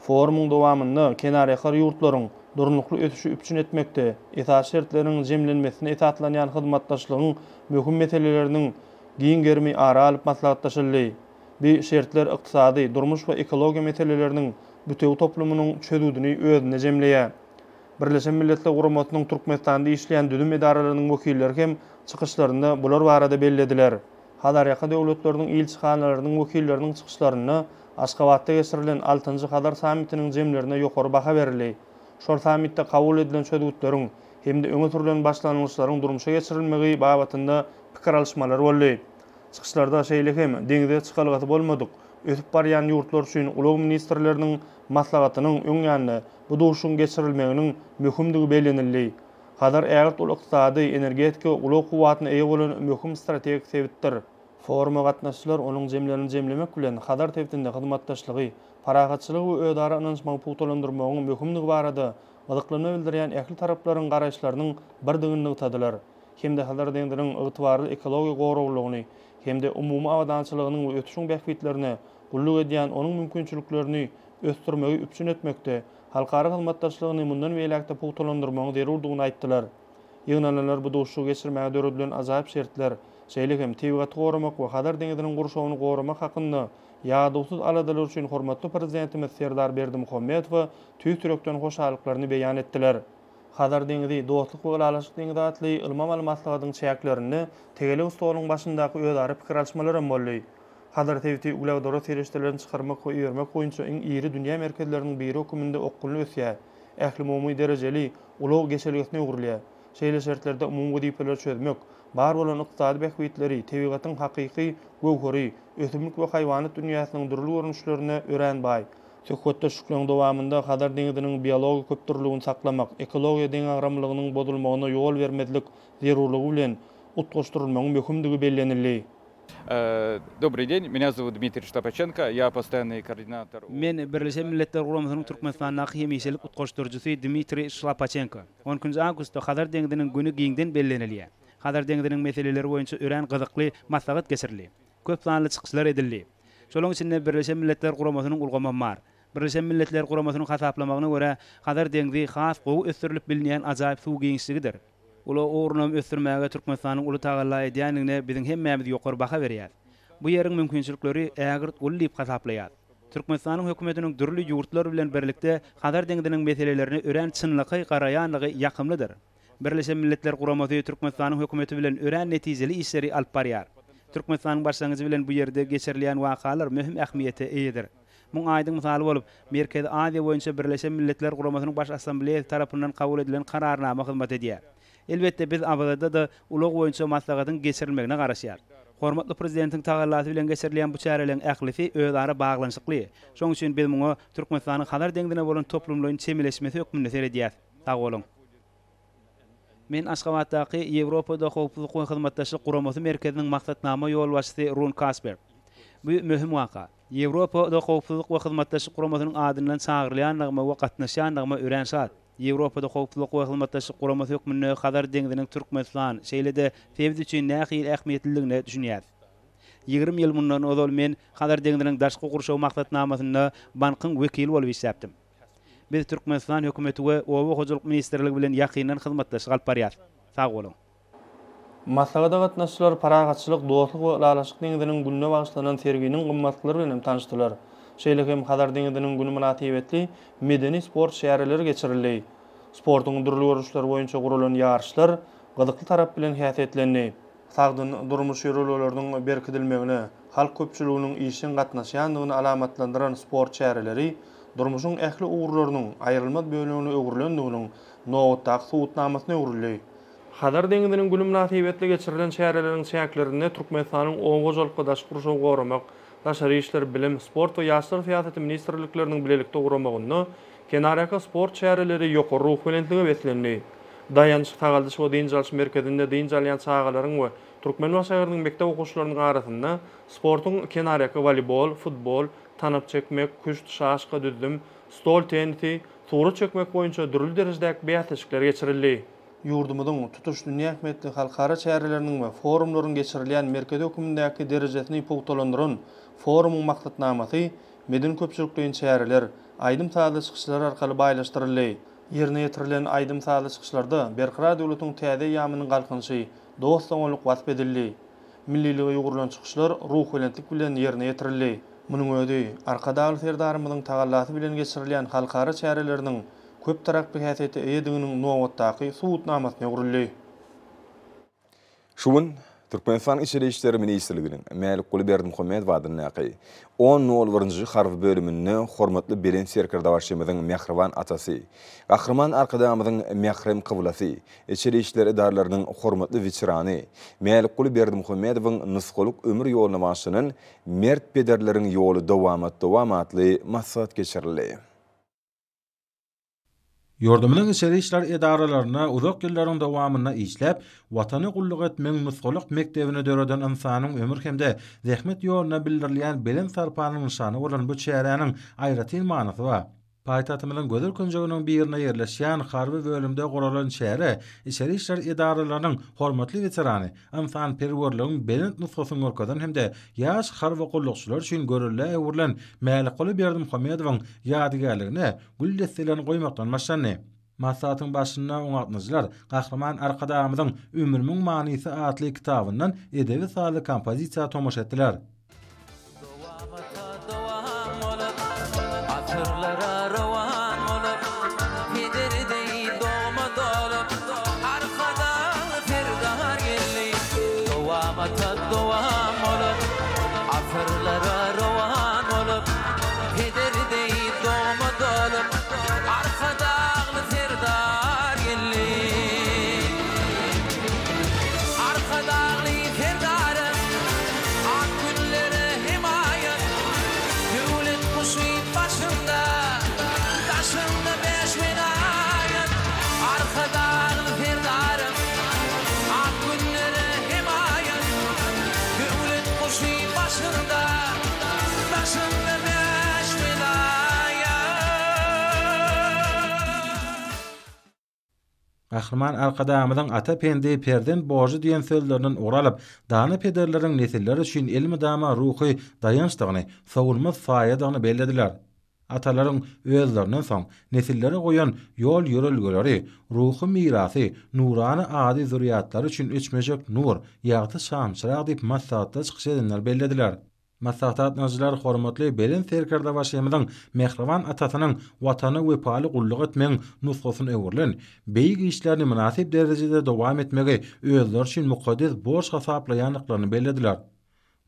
Forumyň dowamynda kenarýaka ýurtlaryň durnukly ösüşi üpjün etmekde esasy şertleriň jemlenmesine esaslanýan hyzmatdaşlygyň möhüm meseleleriniň giň gerimi ara alyp maslahatlaşyldy. Bu şertler ykdysady, durmuş we ekologiýa meseleleriniň bütewi toplumynyň çözgüdini özünde jemleýär. Birleşen Milletler Guramasynyň Türkmenistanda işleýän düzüm edaralarynyň wekilleri hem çykyşlarynda bular barada bellediler. Hazarýaka döwletleriniň ilçihanalarynyň wekilleriniň çykyşlarynda Aşgabatda geçirilen altynjy Hazar sammitiniň jemlerine ýokary baha berildi. Şol sammitde kabul edilen çözgütleriň hem-de öňe sürlen başlangyçlaryň durmuşa geçirilmegi babatynda pikir alyşmalar boldy. Çykyşlarda şeýle hem deňze çykalgasy bolmadyk, ösüp barýan ýurtlar üçin ulag ministrleriniň maslahatynyň öň ýanynda bu duşuşygyň geçirilmeginiň möhümdigi bellenildi. Hazar ägirt uly ykdysady, energetika we ulag kuwwatyna eýe bolan möhüm strategik sebitdir. Foruma gatnaşyjylar onuň jemlerini jemlemek bilen, Hazar sebitinde hyzmatdaşlygy, parahatçylygy we özara ynanyşmagy pugtalandyrmagyň möhümdigi barada gyzyklanma bildirýän ähli taraplaryň garaýyşlarynyň birdigini nygtadylar hem-de Hazar deňziniň ygtybarly ekologiýa goraglylygyny hem-de umumy abadançylygynyň we ösüşiň bähbitlerine gulluk edýän onuň mümkinçiliklerini ösdürmegi üpjün etmekde halkara hyzmatdaşlygyny mundan beýläk-de pugtalandyrmagyň zerurdygyny aýtdylar. Ýygnananlar bu duşuşygy geçirmäge döredilen ajaýyp şertler, şeýle hem tebigaty goramak we Hazar deňziniň gurşawyny goramak hakynda. ýadawsyz aladalary üçin hormatly Prezidentimiz Serdar Berdimuhamedowa tüýs ýürekden hoşallyklaryny beýan etdiler. Hazar deňzi, dostluk we ylalaşyk deňzi atly ylmy-amaly maslahatyň çäklerinde tegelek stoluň başyndaky özara pikir alyşmalar hem boldy. Hazar sebiti uglewodorod serişdelerini çykarmak we ibermek boýunça iň iri dünýä merkezleriniň biri hökmünde okgunly ösýär, ählumumy derejeli ulag geçelgesine öwrülýär. Şeýle şertlerde umumy wezipeleri çözmek, bar bolan ykdysady bähbitleri, tebigatyň hakyky göwheri, ösümlik we haýwanat dünýäsiniň dürli görnüşlerine örän baý. Söhbetdeşlikleriň dowamynda Hazar deňziniň biologik köpdürlüligini saklamak, ekologiýa deňagramlylygynyň bozulmagyna ýol bermezlik zerurlygy bilen utgaşdyrylmagyň möhümdigi bellenildi. Dobryý den, menýa zowut Dmitriý Şlapaçenko, ýa postoýannyý koordinator. Men Birleşen Milletler Guramasynyň Türkmenistandaky hemişelik utgaşdyryjysy Dmitriý Şlapaçenko. On ikinji awgustda Hazar deňziniň güni giňden bellenilýär. Hazar deňziniň meseleleri boýunça örän gyzykly maslahat geçirildi. Köp sanly çykyşlar edildi. Şolaryň içinde Birleşen Milletler Guramasynyň ulgamam bar. Birleşen Milletler Guramasynyň hasaplamagyna görä, Hazar deňzi has gowy ösdürilip bilinýän ajaýyp suw giňişligidir. Ulag ugrunam ösdürmäge Türkmenistanyň uly tagalla edýändigine biziň hemmämiz ýokary baha berýäs. Bu ýeriň mümkinçilikleri ägirt uly diýip hasaplaýas. Türkmenistanyň hökümetiniň dürli ýurtlar bilen birlikde Hazar deňziniň meselelerine örän çynlakaý garaýanlygy ýakymlydyr. Birleşen Milletler Guramasy Türkmenistanyň hökümeti bilen örän netijeli işleri alyp barýar. Türkmenistanyň başlangyjy bilen bu ýerde geçirilýän wakalar möhüm ähmiýete eýedir. Muň aýdyň mysaly bolup, Merkezi Aziýa boýunça Birleşen Milletler Guramasynyň Baş Assambleýasy tarapyndan kabul edilen Kararnama hyzmat edýär. Elbetde, biz Awazada-da ulag boýunça maslahatyň geçirilmegine garaşýarys. Hormatly Prezidentiň tagallasy bilen geçirilýän bu çäreleriň ählisi özara baglanyşykly. Şonuň üçin biz muňa Türkmenistanyň Hazar deňzine bolan toplumlaýyn çemeleşmesi hökmünde seredýäris. Sag boluň! Men Aşgabatdaky Ýewropada Howpsuzlyk we Hyzmatdaşlyk Guramasy merkeziniň maksatnama ýolbaşçysy Rune Kasper. Bu möhüm waka. Ýewropada Howpsuzlyk we Hyzmatdaşlyk Guramasynyň adyndan çagyrylýandygyma we gatnaşýandygyma örän şat. Ýewropada Howpsuzlyk we Hyzmatdaşlyk Guramasy hökmünde Hazar deňziniň Türkmenistan, şeýle-de sebit üçin nähili ähmiýetlidigine düşünýäris. 20 ýyl mundan ozal men Hazar deňziniň daşky gurşaw maksatnamasynda bankyň wekili bolup işläpdim. Biz Türkmenistan hökümeti we Oba hojalyk ministrligi bilen ýakyndan hyzmatdaşlyk alyp barýarys. Sag boluň! Maslahata gatnaşyjylar Parahatçylyk, dostluk we ylalaşyk deňziniň gününe bagyşlanan serginiň gymmatlyklary bilen hem tanyşdylar. Şeýle hem Hazar deňziniň güni mynasybetli medeni-sport çäreleri geçirildi. Sportuň dürli görnüşleri boýunça guralan ýaryşlar gyzykly tarap bilen häsiýetlendi. Sagdyn durmuş ýörelgeleriniň berkidilmegine halk köpçüliginiň işjeň gatnaşýandygyny alamatlandyran sport çäreleri durmuşyň ähli ugurlarynyň aýrylmaz bölegine öwrülendiginiň nobatdaky subutnamasyna öwrüldi. Hazar deňziniň güni mynasybetli geçirilen çäreleriň çäklerinde Türkmenistanyň Oba hojalyk we daşky gurşawy goramak, Daşary işler, Bilim, Sport we ýaşlar syýasaty ministrlikleriniň bilelikde guramagynda kenarýaka sport çäreleri ýokary ruhubelentlige beslendi. Daýanç sagaldyş we dynç alyş merkezinde dynç alýan çagalaryň we Türkmenbaşy şäheriniň mekdep okuwçylarynyň arasynda sportuň kenarýaka woleýbol, futbol, tanap çekmek, küşt, şaşka, düzzüm, stol tennisi, surat çekmek boýunça dürli derejedäki bäsleşikler geçirildi. Ýurdumyzyň tutuş dünýä ähmiýetli halkara çäreleriniň we forumlaryň geçirilýän merkezi hökmündäki derejesini pugtalandyran forumyň maksatnamasy medeni-köpçülikleýin çäreler, aýdym-sazly çykyşlar arkaly baýlaşdyryldy. Ýerine ýetirilen aýdym-sazly çykyşlarda Berkarar döwletiň täze eýýamynyň Galkynyşy, dost-doganlyk wasp edildi. Millilige ýugrulan çykyşlar ruhubelentlik bilen ýerine ýetirildi. Munuň özi Arkadagly Serdarymyzyň tagallasy bilen geçirilýän halkara çäreleriniň köptaraply häsiýete eýediginiň nobatdaky subutnamasyna öwrüldi. Şu gün Türkmenistanyň Içeri işler ministrliginiň Mälikguly Berdimuhamedow adyndaky on nol birinji harby bölüminde hormatly Belent Serkerdebaşymyzyň mähriban atasy, Gahryman Arkadagymyzyň mährem kyblasy, içeri işler edaralarynyň hormatly weterany Mälikguly Berdimuhamedowyň nusgalyk ömür ýoluna bagyşlanan Mert pederleriň ýoly dowamat-dowam atly maslahat geçirildi. Ýurdumyzyň içeri işler edaralarynda uzak ýyllaryň dowamynda işläp, Watana gulluk etmegiň nusgalyk mekdebini döreden ynsanyň ömür hem-de zähmet ýoluna bildirilýän belent sarpanyň nyşany bolan bu çäräniň aýratyn manysy bar. Paýtagtymyzyň gözel künjeginiň birinde ýerleşýän harby bölümde guralan çäre içeri işler edaralarynyň hormatly weterany, ynsanperwerligiň belent nusgasyny görkezen hem-de ýaş harby gullukçylar üçin göreldä öwrülen Mälikguly Berdimuhamedowyň ýadygärligine gül desselerini goýmakdan başlandy. Maslahatyň başynda oňa gatnaşyjylar Gahryman Arkadagymyzyň Ömrümiň manysy atly kitabyndan edebi-sazly kompozisiýa tomaşa etdiler. Dowamata. Dowamata dowam bolup, Asyrlara rowan bolup, Peder deý dogma dolup, Arkadagly Serdar geldi. Arkadagly Serdarym, Ak günlere hemaýat, Döwlet guşy başynda, Daşynda bäş welaýat, Arkadagly Serdarym, Ak günlere hemaýat, Döwlet guşy başynda, Daşynda bäş welaýat. Gahryman Arkadagymyzyň Ata pendi, perzent borjy diýen sözlerinden ugur alyp, dana pederleriň nesiller üçin elmydama ruhy daýançdygyny, sowulmaz saýadygyny bellediler. Atalaryň özlerinden soň nesillere goýan ýol-ýörelgeleri, ruhy mirasy, nurana ady zürýatlary üçin öçmejek nur, ýagty şamçyrag diýip maslahatda çykyş edenler bellediler. Maslahata gatnaşyjylar hormatly Belent Serkerdebaşymyzyň mähriban atasynyň Watana wepaly gulluk etmegiň nusgasyna öwrülen beýik işlerini mynasyp derejede dowam etmegi özleri üçin mukaddes borç hasaplaýandyklaryny bellediler.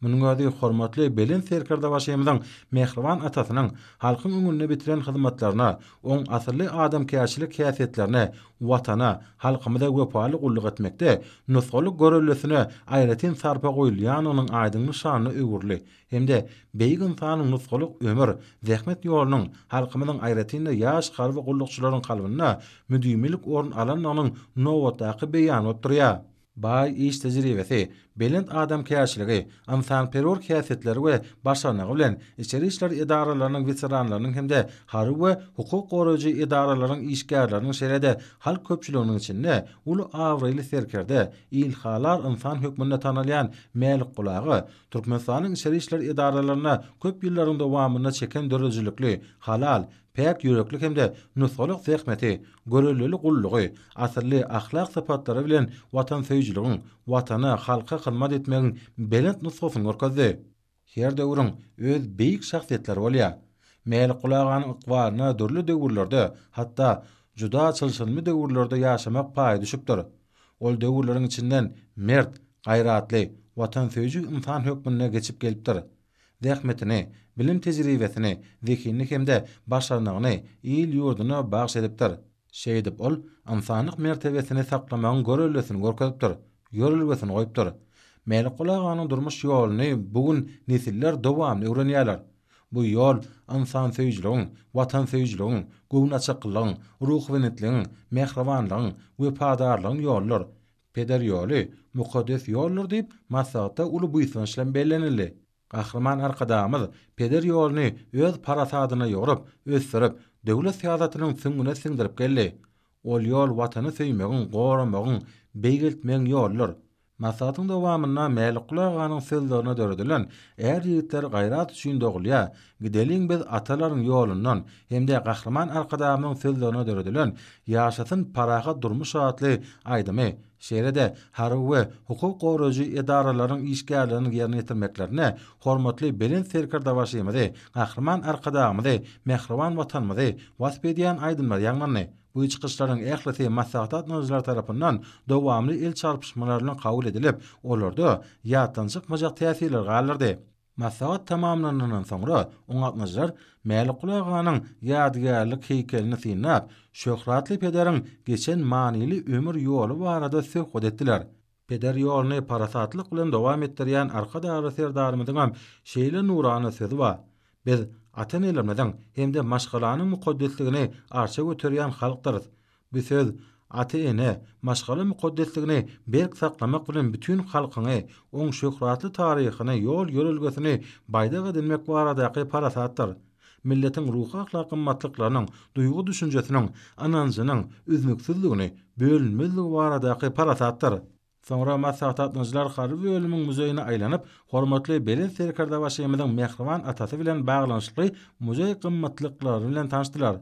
Munuň özi hormatly Belent Serkerdebaşymyzyň mähriban atasynyň halkyň öňünde bitiren hyzmatlaryna, oň asylly adamkärçilik häsiýetlerine, Watana, halkymyza wepaly gulluk etmekde nusgalyk göreldesine aýratyn sarpa goýulýandygynyň aýdyň nyşanyna öwrüldi hem-de beýik ynsanyň nusgalyk ömür, zähmet ýolunyň halkymyzyň aýratyn-da ýaş harby gullukçylaryň kalbynda müdimilik orun alandygynyň nobatdaky beýany bolup durýar. Baý iş tejribesi, belent adamkärçiligi, ynsanperwer häsiýetleri we başarnygy bilen içeri işler edaralarynyň weteranlarynyň hem-de harby we hukuk goraýjy edaralaryň işgärleriniň şeýle-de halk köpçüliginiň içinde uly abraýly serkerde, ilhalar ynsan hökmünde tanalýan Mälikguly aga Türkmenistanyň içeri işler edaralarynda köp ýyllaryň dowamynda çeken döredijilikli, halal, Päk ýürekli hem-de nusgalyk zähmeti, görelleli gullugy, asylly ahlak sypatlary bilen watansöýüjiligiň, Watana, halka hyzmat etmegiň belent nusgasyny görkezdi. Her döwrüň öz beýik şahsyýetleri bolýar. Mälikguly aganyň ykbalyna dürli döwürlerde, hatda juda çylşyrymly döwürlerde ýaşamak paýy düşüpdir. Ol döwürleriň içinden mert, gaýratly, watansöýüji ynsan hökmünde geçip gelipdir. Zähmetini, bilim-tejribesini, zehinini hem-de başarnygyny il-ýurduna bagyş edipdir. Şeýdip, ol ynsanlyk mertebesini saklamagyň göreldesini görkezipdir, ýörelgesini goýupdyr. Mälikguly aganyň durmuş ýoluny bu gün nesiller dowamly öwrenýärler. Bu ýol ynsansöýüjiligiň, watansöýüjiligiň, göwnaçyklygyň, ruhubelentligiň, mähribanlygyň, wepadarlygyň ýoludyr. Peder ýoly, mukaddes ýoldur diýip, maslahatda uly buýsanç bilen bellenildi. Gahryman Arkadagymyz peder ýoluny öz parasadyna ýugrup, ösdürip, döwlet syýasatynyň süňňüne siňdirip geldi. Ol ýol Watany söýmegiň, goramagyň, beýgeltmegiň ýoludyr. Maslahatyň dowamynda Mälikguly aganyň sözlerine döredilen Är ýigitler gaýrat üçin dogulýar, Gideliň biz atalaryň ýolundan hem-de Gahryman Arkadagymyzyň sözlerine döredilen Ýaşasyn parahat durmuş atly aýdymy, şeýle-de harby we hukuk goraýjy edaralaryň işgärleriniň ýerine ýetirmeklerinde hormatly Belent Serkerdebaşymyzy, Gahryman Arkadagymyzy, mähriban Watanymyzy wasp edýän aýdymlar ýaňlandy. Bu çykyşlaryň ählisi maslahata gatnaşyjylar tarapyndan dowamly el çarpyşmalar bilen kabul edilip, olarda ýatdan çykmajak täsirler galdyrdy. Maslahat tamamlanandan soňra, oňa gatnaşyjylar Mälikguly aganyň ýadygärlik heýkelini synlap, şöhratly pederiň geçen manyly ömür ýoly barada söhbet etdiler. Peder ýoluny parasatlylyk bilen dowam etdirýän Arkadagly Serdarymyzyňam şeýle nurana sözi bar, Biz ata-enelerimiziň hem-de maşgalanyň mukaddesligini arşa göterýän halkdyrys. Bu söz ata-ene, maşgala mukaddesligini berk saklamak bilen bütin halkyňy, oň şöhratly taryhyny, ýol-ýörelgesini baýdak edinmek baradaky parasatdyr. Milletiň ruhy-ahlak gymmatlyklarynyň, duýgy-düşünjesiniň, ynanjynyň üznüksizligini, bölünmezligi baradaky parasatdyr. Soňra maslahata gatnaşyjylar harby bölümiň muzeýine aýlanyp, hormatly Belent Serkerdebaşymyzyň mähriban atasy bilen baglanyşykly muzeý gymmatlyklary bilen tanyşdylar.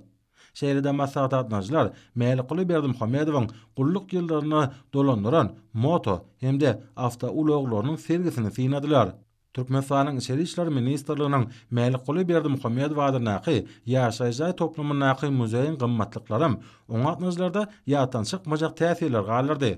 Şeýle-de maslahata gatnaşyjylar Mälikguly Berdimuhamedowyň gulluk ýyllarynda dolandyran moto hem-de awtoulaglarynyň sergisini synladylar. Türkmenistanyň Içeri işler ministrliginiň Mälikguly Berdimuhamedow adyndaky ýaşaýyş jaý toplumyndaky muzeýiň gymmatlyklaram oňa gatnaşyjylarda ýatdan çykmajak täsirler galdyrdy.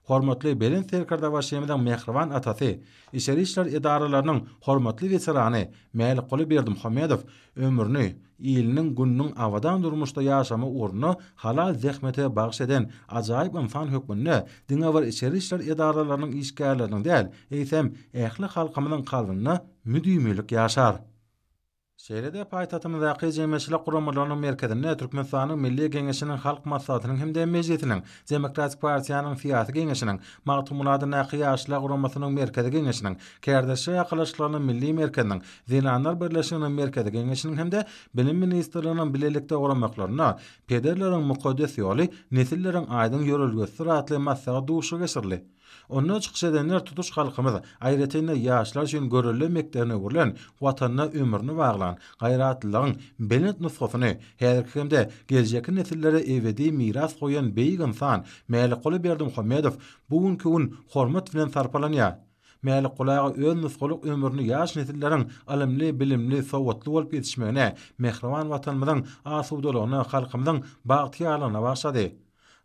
Hormatly Belent Serkerdebaşymyzyň mähriban atasy, içeri işler edaralarynyň hormatly weterany Mälikguly Berdimuhamedow ömrüni iliniň-gününiň abadan durmuşda ýaşamagy ugrunda halal zähmete bagyş eden ajaýyp ynsan hökmünde diňe bir içeri işler edaralarynyň işgärleriniň däl, eýsem, ähli halkymyzyň kalbynda müdimilik ýaşar. Şeýle-de paýtagtymyzdaky Jemgyýetçilik guramalarynyň merkezinde Türkmenistanyň Milli Geňeşiniň Halk Maslahatynyň hem-de Mejlisiniň, Demokratik partiýanyň Syýasy Geňeşiniň, Magtymguly adyndaky Ýaşlar guramasynyň Merkezi Geňeşiniň, Kärdeşler arkalaşyklarynyň Milli merkeziniň, Zenanlar birleşiginiň Merkezi Geňeşiniň hem-de Bilim ministrliginiň bilelikde guramaklarynda Pederleriň mukaddes ýoly, nesilleriň aýdyň ýörelgesidir atly maslahat duşuşygy geçirildi. Onda çykyş edenler tutuş halkymyz, aýratyn-da ýaşlar üçin görelde mekdebine öwrülen Watanyna ömrüni baglan, gaýratlylygyň belent nusgasyny häzirki hem-de geljekki nesillere ebedi miras goýan beýik ynsan Mälikguly Berdimuhamedow bu günki gün hormat bilen sarpalanýar. Mälikguly aga öz nusgalyk ömrüni ýaş nesilleriň ylymly, bilimli, sowatly bolup ýetişmegine, mähriban Watanymyzyň asudalygyna, halkymyzyň bagtyýarlygyna bagyşlady.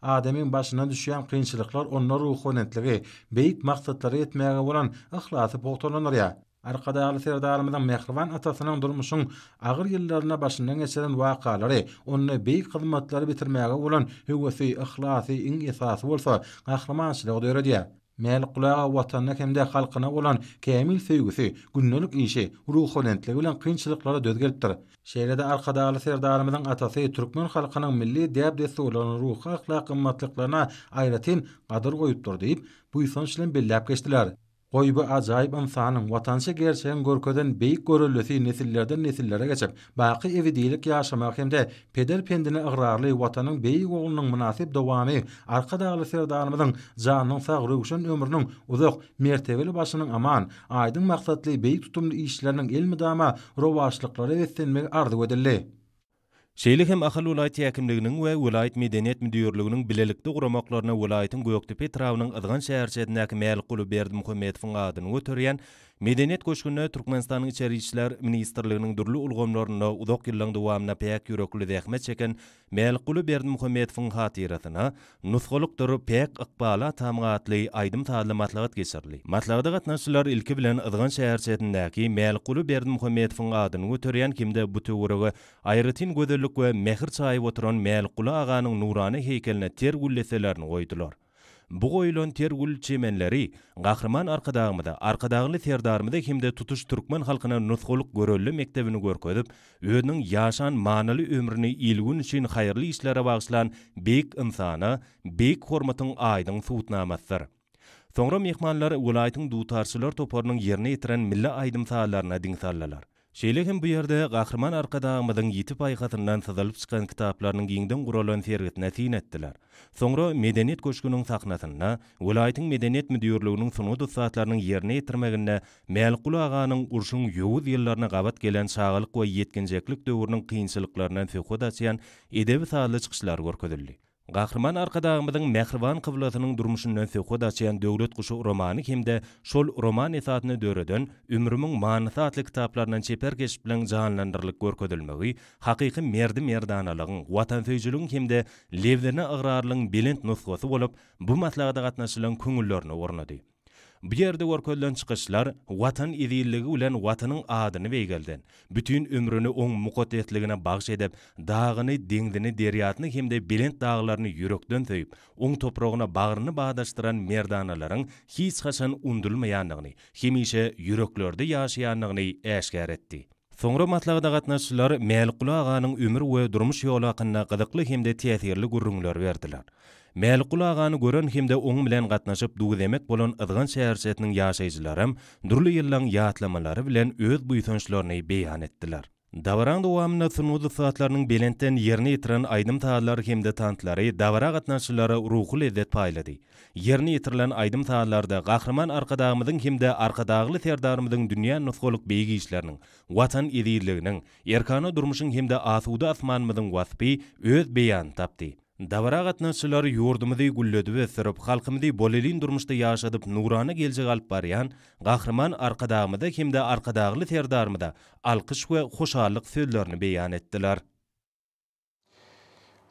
Adamyň başyna düşýän kynçylyklar onda ruhubelentligi, beýik maksatlara ýetmäge bolan yhlasy pugtalandyrýar. Arkadagly Serdarymyzyň mähriban atasynyň durmuşyň agyr ýyllarynda başyndan geçiren wakalary onda beýik hyzmatlary bitirmäge bolan höwesi, yhlasy, iň esasy bolsa, gahrymançylygy döredýär. Mälikguly aga Watanyna hem-de halkyna bolan kämil söýgüsi, gündelik işi, ruhubelentligi bilen kynçylyklara döz gelipdir. Şeýle-de Arkadagly Serdarymyzyň atasy türkmen halkynyň milli däp-dessurlaryna, ruhy-ahlak gymmatlyklaryna aýratyn gadyr goýupdyr diýip, buýsanç bilen belläp geçdiler. Goý, bu ajaýyp ynsanyň, watançy gerçegiň görkezen beýik göreldesi nesillerden-nesillere geçip, baky ebedilik ýaşamagy hem-de peder pendine ygrarly Watanyň beýik oglunyň mynasyp dowamy Arkadagly Serdarymyzyň janynyň sag, röwşen ömrüniň uzak, mertebeli başynyň aman, aýdyň maksatly, beýik tutumly işleriniň elmydama rowaçlyklara beslenmegi arzuw edildi. Şeýle hem Ahal welaýat häkimliginiň we welaýat medeniýet müdirliginiň bilelikde guramaklaryna welaýatyň Gökdepe etrabynyň Yzgan şäherçesindäki Mälikguly Berdimuhamedowyň adyny göterýän Medeniýet köşgünde Türkmenistanyň Içeri işler ministrliginiň dürli ulgamlarynda uzak ýyllaryň dowamynda päk ýürekli zähmet çeken Mälikguly Berdimuhamedowyň hatyrasyna Nusgalykdyr päk ykbaly atamyň atly aýdym-sazly maslahat geçirildi. Maslahata gatnaşyjylar ilki bilen Yzgan şäherçesindäki Mälikguly Berdimuhamedowyň adyny göterýän hem-de bu töwerege aýratyn gözellik we mähir çaýyp oturan Mälikguly aganyň nurana heýkeline ter gül desselerini goýdular. Bu goýulan ter gül çemenleri Gahryman Arkadagymyza, Arkadagly Serdarymyza hem-de tutuş türkmen halkyna nusgalyk görelde mekdebini görkezip, özüniň ýaşan manyly ömrüni il-gün üçin haýyrly işlere bagyşlan beýik ynsana beýik hormatyň aýdyň subutnamasydyr. Soňra myhmanlar welaýatyň dutarçylar toparynyň ýerine ýetiren milli aýdym-sazlaryna diň saldylar. Şeýle hem bu ýerde Gahryman Arkadagymyzyň ýiti paýhasyndan syzylyp çykan kitaplarynyň giňden guralan sergisine syn etdiler. Soňra Medeniýet köşgüniň sahnasynda welaýatyň Medeniýet müdirliginiň sungat ussatlarynyň ýerine ýetirmeginde Mälikguly aganyň urşuň ýowuz ýyllaryna gabat gelen çagalyk we ýetginjeklik döwrüniň kynçylyklaryndan söhbet açýan edebi-sazly çykyşlar görkezildi. Gahryman Arkadagymyzyň mähriban kyblasynyň durmuşyndan söhbet açýan Döwlet guşy romany hem-de şol roman esasynda döreden Ömrümiň manysy atly kitaplaryndan çeper keşpleriň janlandyrylyp görkezilmegi hakyky merdi-merdanalygyň, watansöýüjiligiň hem-de lebzine ygrarlygyň belent nusgasy bolup, bu maslahata gatnaşyjylaryň köňüllerine ornady. Bu ýerde görkezilen çykyşlar Watan ezizligi bilen Watanyň adyny beýgelden, bütin ömrüni oň mukaddesligine bagyş edip, dagyny, deňzini, derýasyny hem-de belent daglaryny ýürekden söýüp, oň topragyna bagryny badaşdyran merdanalaryň hiç haçan undulmaýandygyny, hemişe ýüreklerde ýaşaýandygyny äşgär etdi. Soňra maslahata gatnaşyjylar Mälikguly aganyň ömür we durmuş ýoly hakynda gyzykly hem-de täsirli gürrüňleri berdiler. Mälikguly agany gören hem-de oň bilen gatnaşyp duz-emek bolan Yzgan şäherçesiniň ýaşaýjylaram dürli ýyllaň ýatlamalary bilen öz buýsançlaryny beýan etdiler. Dabaraň dowamynda sungat ussatlarynyň belentden ýerine ýetiren aýdym-sazlary hem-de tanslary dabara gatnaşyjylara ruhy lezzet paýlady. Ýerine ýetirilen aýdym-sazlarda Gahryman Arkadagymyzyň hem-de Arkadagly Serdarymyzyň dünýä nusgalyk beýik işleriniň, Watan ezizliginiň, erkana durmuşyň hem-de asuda asmanymyzyň waspy öz beýanyny tapdy. Dabara gatnaşyjylar ýurdumyzy gülledip ösdürip, halkymyzy bolelin durmuşda ýaşadyp nurana geljege alyp barýan Gahryman Arkadagymyza hem-de Arkadagly Serdarymyza alkyş we hoşallyk sözlerini beýan etdiler.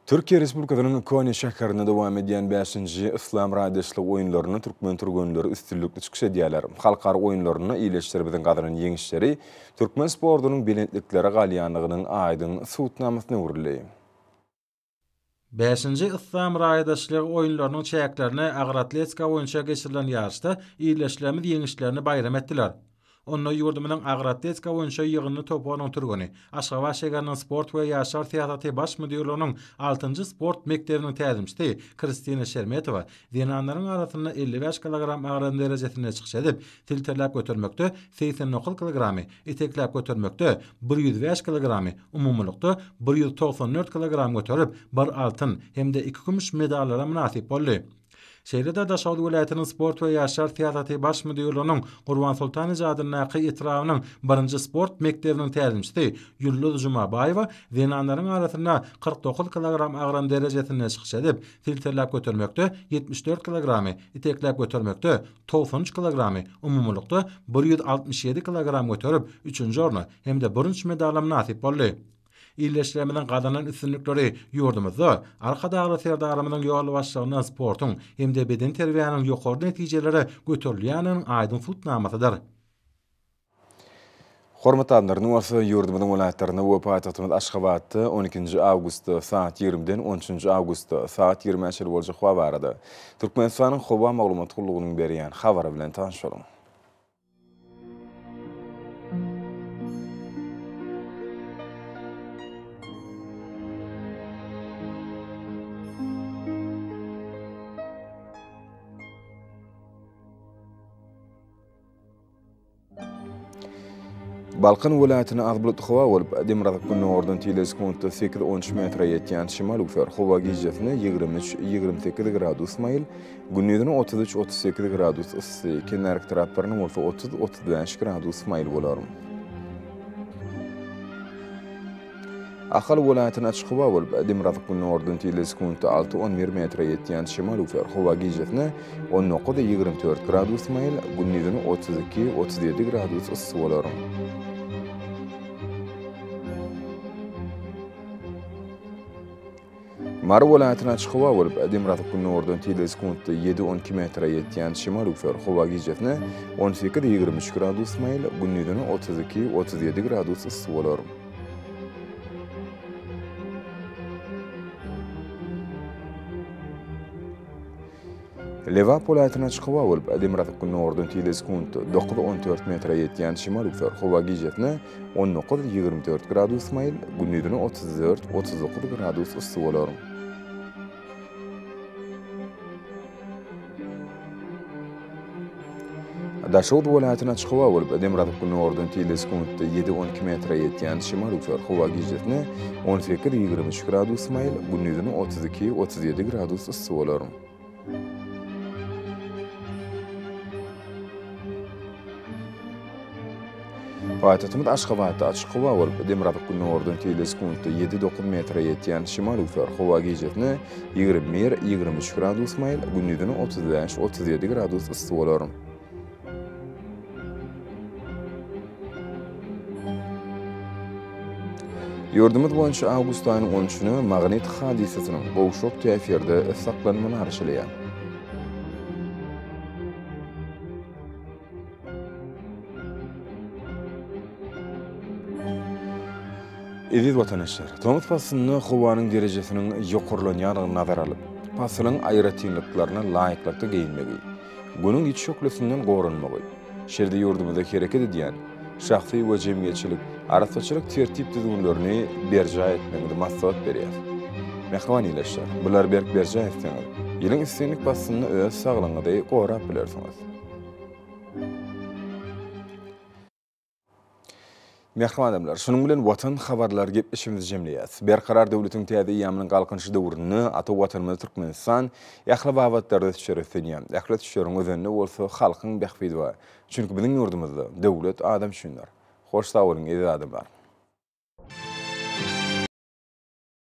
Türkiýe Respublikasynyň Konýa şäherinde dowam edýän bäşinji Yslam raýdaşlyk oýunlarynda türkmen türgenleri üstünlikli çykyş edýärler. Halkara oýunlarynda ildeşlerimiziň gazanan ýeňişleri türkmen sportunyň belentliklere galýandygynyň aýdyň subutnamasyna öwrüldi. Bäşinji Yslam raýdaşlygy oýunlarynyň çäklerinde agyr atletika boýunça geçirilen ýaryşda ildeşlerimiz ýeňişlerini baýram etdiler. Onda ýurdumyzyň agyr atletika boýunça ýygyndy toparynyň türgeni, Aşgabat şägeriniň sport we ýaşlar syýasaty baş müdirliginiň altynjy sport mekdebiniň tälimçisi Kristina Şermetowa zenanlaryň arasynda 55 kilogram agram derejesinde çykyş edip, silterläp götermekde 89 kilogramy, itekläp götermekde 105 kilogramy, umumylykda 194 kilogram göterip, bir altyn hem-de iki kümüş medallara mynasyp boldy. Şeýle-de Daşoguz welaýatynyň Sport we ýaşlar syýasaty baş müdirliginiň Gurbansoltan eje adyndaky etrabynyň birinji sport mekdebiniň tälimçisi Ýulduz Jumabaýewa zenanlaryň arasynda 49 kilogram agram derejesinde çykyş edip, silterläp götermekde 74 kilogramy, itekläp götermekde 93 kilogramy, umumylykda 167 kilogram göterip, üçünji orna hem-de bürünç medala mynasyp boldy. Ildeşlerimiziň gazanan üstünlikleri ýurdumyzda Arkadagly Serdarymyzyň ýolbaşçylygynda sportuň hem-de bedenterbiýäniň ýokary netijelere göterilýändiginiň aýdyň subutnamasydyr. Hormatly adamlar, indi bolsa ýurdumyzyň welaýatlarynda we paýtagtymyz Aşgabatda on ikinji awgustda sagat ýigrimiden on üçünji awgustda sagat ýigrimä çenli boljak howa barada Türkmenistanyň Howa maglumat gullugynyň berýän habary bilen tanyş boluň. Balkan welaýatynda az bulutly howa bolup, demirgazyk-gündogardan tizligi sekuntda sekiz-on üç metre ýetýän şemal öwser. Howa gijesine 23, 28 gradus maýyl, gündizine 33, 38 gradus yssy, kenarki taraplarynda bolsa 30, 35 gradus maýyl bolar. Ahal welaýatynda açyk howa bolup, demirgazyk-gündogardan tizligi sekuntda alty-on bir metre ýetýän şemal öwser. Howa gijesine 19, 24 gradus maýyl, gündizine 32, 37 gradus yssy bolar. Mary welaýatynda açyk howa bolup, demirgazyk-gündogardan tizligi sekuntda ýedi-on iki metre ýetýän şemal öwser. Howa gijesine 18, 23 gradus maýyl, gündizine 32, 37 gradus yssy bolar. Lebap welaýatynda açyk howa bolup, demirgazyk-gündogardan tizligi sekuntda 9-14 metre ýetýän şemal öwser. Howa gijesine 19-24 gradus maýyl, gündizine 34-39 gradus yssy bolar. Daşoguz welaýatynda açyk howa bolup, demirgazyk-gündogardan tizligi sekuntda ýedi-on iki metre ýetýän şemal öwser. Howa gijesine 18-23 gradus maýyl, gündizine 32-37 gradus yssy bolar. Paýtagtymyz Aşgabatda açyk howa bolup, demirgazyk-gündogardan tizligi sekuntda ýedi-dokuz metre ýetýän şemal öwser. Howa gijesine 21, 23 gradus maýyl, gündizine 35, 37 gradus yssy bolar. Ýurdumyz boýunça awgust aýynyň on üçüne magnit hadysasynyň gowşak täsirde saklanmagyny arçalaýar. Eziz watandaşlar, tomus paslynda howanyň derejesiniň ýokarlanýandygyny nazara alyp, pasylyň aýratynlyklaryna laýyklykda geýinmegi, Günüň iç şöhlesinden goranmagy, şeýle-de ýurdumyzda hereket edýän şahsy we jemgyýetçilik arassaçylyk tertip-düzgünlerini berjaý etmegiňizi maslahat berýäris. Mähriban ildeşler, bulary berk berjaý etseňiz, ýylyň islendik paslynda öz saglygyňyzy gorap bilersiňiz. Mähriban adamlar, şunuň bilen Watan habarlary gepleşigimizi jemleýäris. Berkarar döwletiň täze eýýamynyň Galkynyşy döwründe ata Watanymyz Türkmenistan ähli babatlarda ösüşlere ösdünýär. Ähli ösüşleriň özeninde bolsa halkyň bähbidi bar. Çünki biziň ýurdumyzda döwlet adam üçindir. Hoş sag boluň eziz adamlar!